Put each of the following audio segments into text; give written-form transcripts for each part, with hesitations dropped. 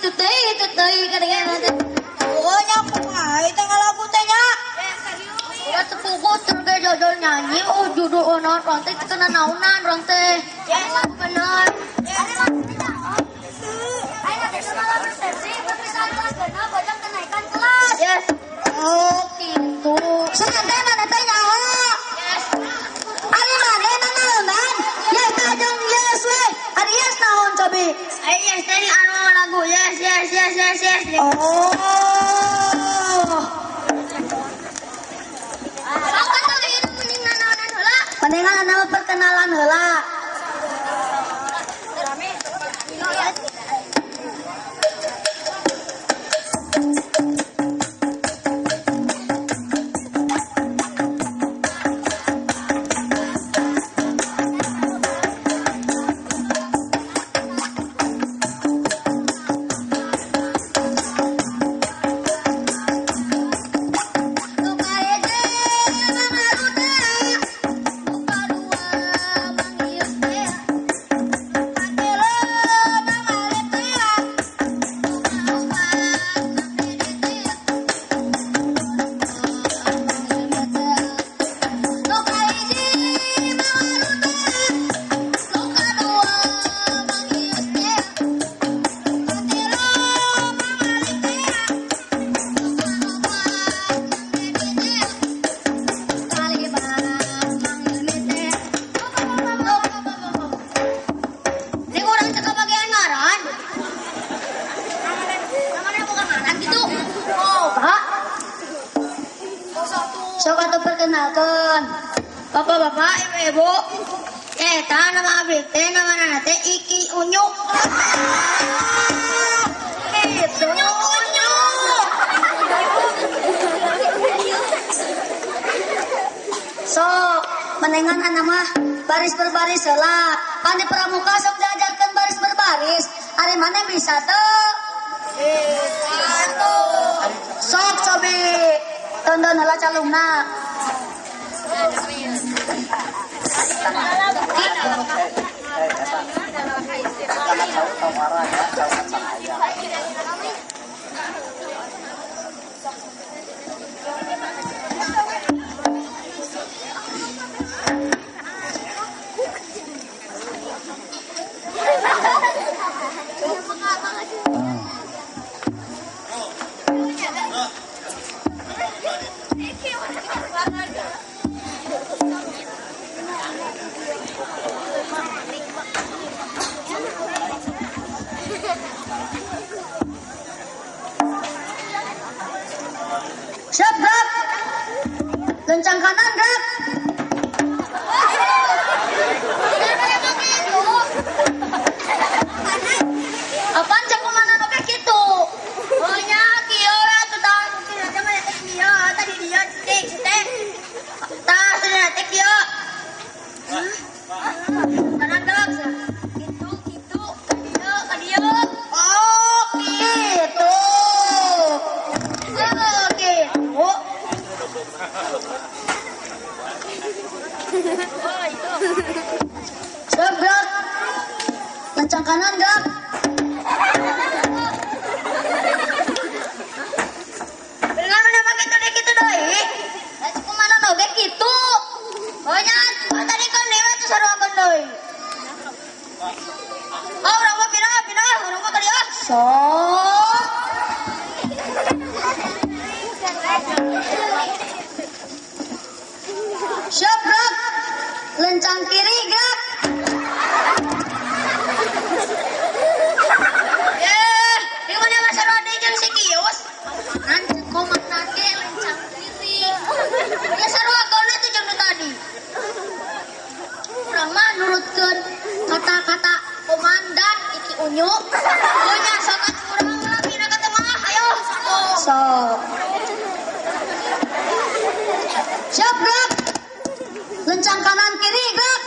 kitu teuing kadang-kadang teh. Pokoknya kumaha teh ngalagu teh nya. Ya tepugu terus jodol nyanyi, oh judul naon urang teh teu kena naonan urang teh. Yes, bener. Ayo teh malam resepsi perpisahan kelas genep bojong kenaikan kelas. Yes. Oh gitu. Senang teh mana teh nyaho. Yes. Ari maneh nanaonan? Yes teh jeung yes we. Ari yes naon cobi? Ari yes teh anu lagu yes yes yes yes yes. Oh. Mendingan nama perkenalan heula. Sok atuh perkenalkan. Bapak-bapak, ibu-ibu. Eta nama abdi teh namana teh Iki Unyu. Gitu. Unyu. Sok, mendingan anak mah baris berbaris heula. Pan di pramuka sok diajarkeun baris berbaris. Ari mana bisa teu? Bisa tuh. Sok cobi. Tonton heula calungna. Siap gerak. Lencang kanan gerak. Apaan cek komandan oke gitu? Oh nya kieu we atuh tah teh mah teh kieu tadi dia teh teh. Tah sudah teh kieu. Kanan gerak. Gitu gitu ka dieu ka dieu. Oh gitu. Oh gitu. Siap gerak. Lencang kanan gerak. Benar mana pakai tuh gitu doi. Lah kumaha oge kitu. Oh nya tadi kan lewat tuh saruakeun deui. Oh urang mah pindah pindah urang mah ka dieu. Sok. Siap gerak. Lencang kiri gerak. Di mana masa rode jeung si Kius? Nanti komandan ge lencang kiri. Ya sarua gaulna teh jeung nu tadi. Urang mah nurutkeun kata-kata komandan Iki Unyu. Oh nya sok atuh urang mah pindah ka tengah, ayo. Sok. Siap gerak. Lencang kanan kiri gerak.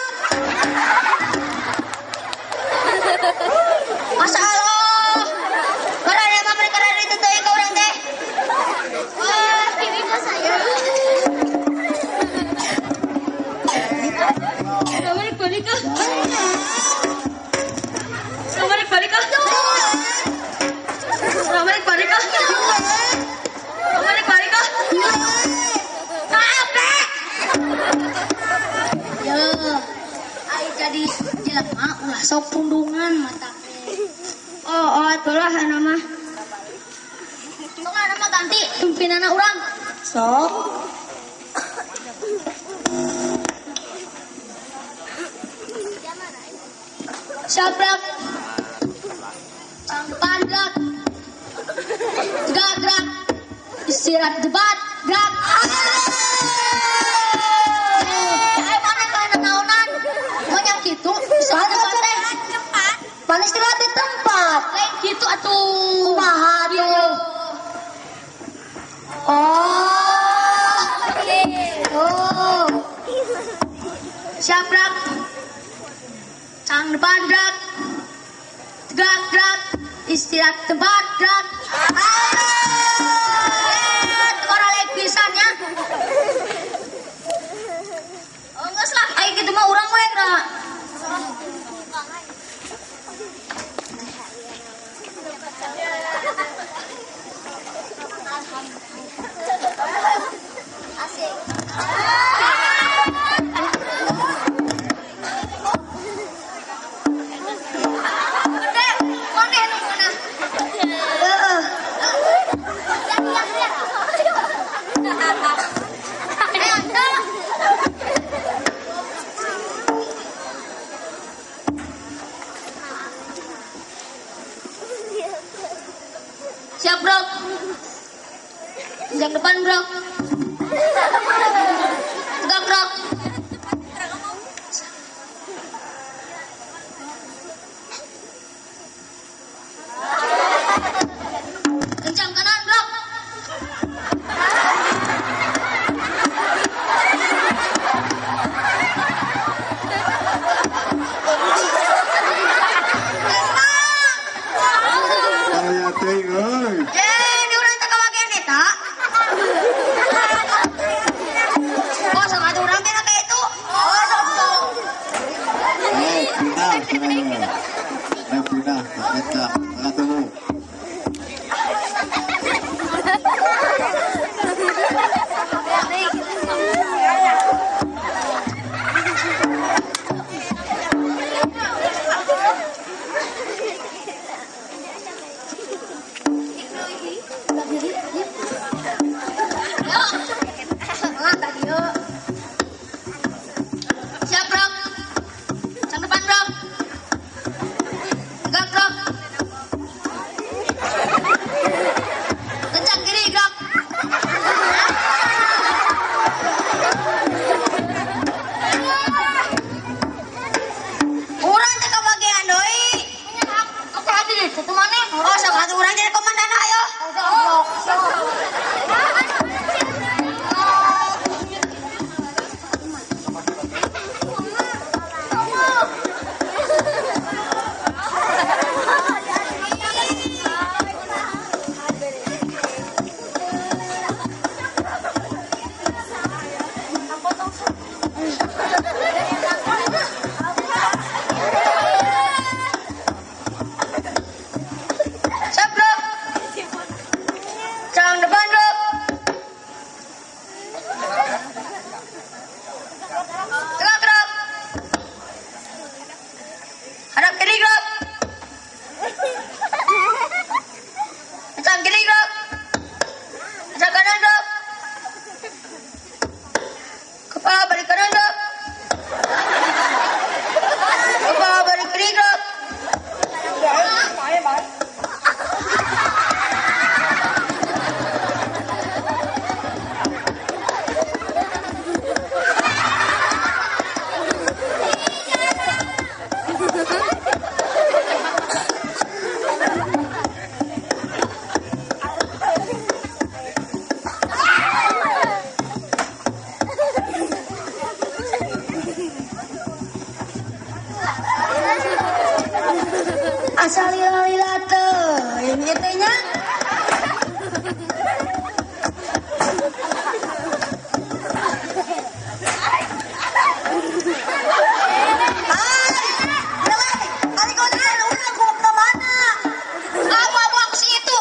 Sok pundungan mata. Oh, itulah ana mah. Sok ana mah ganti pimpinanna urang. Sok. Siap gerak. Depan gerak. Tegak gerak. Istirahat debat gerak. Ayo mana kana naonan? Mau yang gitu istirahat debat teh. Pan istirahat di tempat. Lain gitu atuh. Kumaha atuh? Oh. Oh. Siap gerak. Cang depan gerak. Tegak gerak. Istirahat tempat gerak. Orang lain pisannya. Oh, enggak lah, ayo gitu mah urang we gerak. Asik. Siap bro. Jam depan bro. Tegak bro. Kencang kanan bro. Siap bro. Sang depan bro. Tegak bro. Kencang kiri bro. Urang teh kabagian deui. Aku hati satu mana? Oh, sok atuh urang jadi komandan ayo. Siap bro. Cang depan bro. Tegak bro. Hadap kiri bro. Kencang kiri bro. Kencang kanan bro. Kepala balik kanan bro. Kepala balik kiri bro. Asal lila-lila teuing ieu teh nya. Hai, kali kau tanya urang kau ke mana? Apa aku si itu?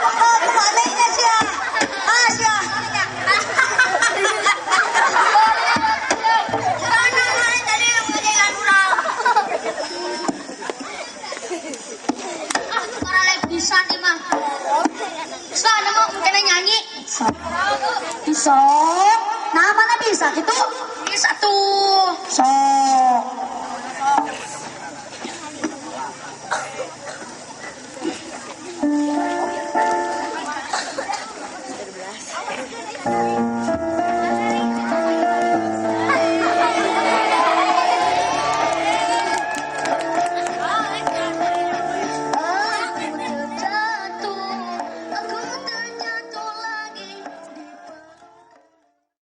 Oh, kemana ini sia? Ah, sia. Mana tadi yang ngajaran urang. Geus lah anu mah kena nyanyi. Sok. Sok. Nah, mana bisa gitu? Bisa tuh. Sok.